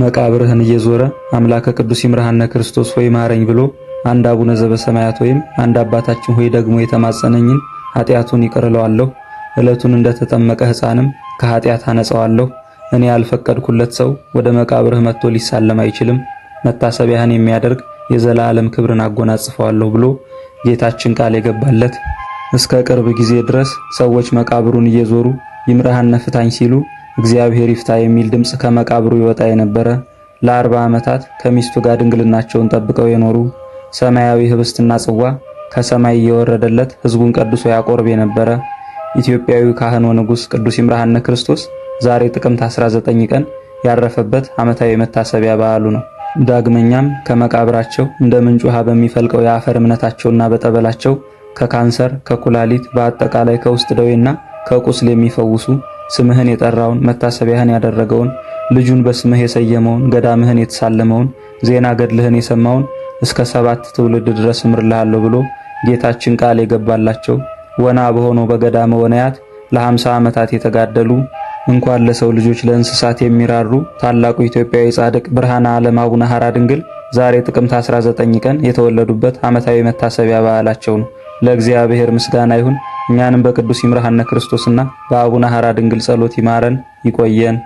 መቃብርህን እየዞረ አምላከ ቅዱስ ይምርሃነ ክርስቶስ ሆይ ማረኝ ብሎ አንድ አቡነ ዘበሰማያት ወይም አንድ አባታችን ሆይ ደግሞ የተማጸነኝን ኃጢአቱን ይቅር እለዋለሁ፣ ዕለቱን እንደተጠመቀ ሕፃንም ከኃጢአት አነጻዋለሁ። እኔ ያልፈቀድኩለት ሰው ወደ መቃብርህ መጥቶ ሊሳለም አይችልም። መታሰቢያህን የሚያደርግ የዘላለም ክብርን አጎናጽፈዋለሁ ብሎ ጌታችን ቃል የገባለት እስከ ቅርብ ጊዜ ድረስ ሰዎች መቃብሩን እየዞሩ ይምርሃነ ፍታኝ ሲሉ እግዚአብሔር ይፍታ የሚል ድምፅ ከመቃብሩ ይወጣ የነበረ ለ40 ዓመታት ከሚስቱ ጋር ድንግልናቸውን ጠብቀው የኖሩ ሰማያዊ ህብስትና ጽዋ ከሰማይ እየወረደለት ሕዝቡን ቀድሶ ያቆርብ የነበረ ኢትዮጵያዊ ካህን ወንጉስ ቅዱስ ይምርሃነ ክርስቶስ ዛሬ ጥቅምት 19 ቀን ያረፈበት ዓመታዊ መታሰቢያ በዓሉ ነው። ዳግመኛም ከመቃብራቸው እንደ ምንጭ ውሃ በሚፈልቀው የአፈር እምነታቸውና በጠበላቸው ከካንሰር፣ ከኩላሊት፣ በአጠቃላይ ከውስጥ ደዌና ከቁስል የሚፈውሱ ስምህን የጠራውን መታሰቢያህን ያደረገውን ልጁን በስምህ የሰየመውን ገዳምህን የተሳለመውን ዜና ገድልህን የሰማውን እስከ 7 ትውልድ ድረስ እምርልሃለሁ ብሎ ጌታችን ቃል የገባላቸው ወና በሆነው በገዳመ ወናያት ለ50 ዓመታት የተጋደሉ እንኳን ለሰው ልጆች ለእንስሳት የሚራሩ ታላቁ ኢትዮጵያዊ ጻድቅ ብርሃነ ዓለም አቡነ ሐራ ድንግል ዛሬ ጥቅምት 19 ቀን የተወለዱበት ዓመታዊ መታሰቢያ በዓላቸው ነው። ለእግዚአብሔር ምስጋና ይሁን። እኛንም በቅዱስ ይምርሃነ ክርስቶስና በአቡነ ሐራ ድንግል ጸሎት ይማረን ይቆየን።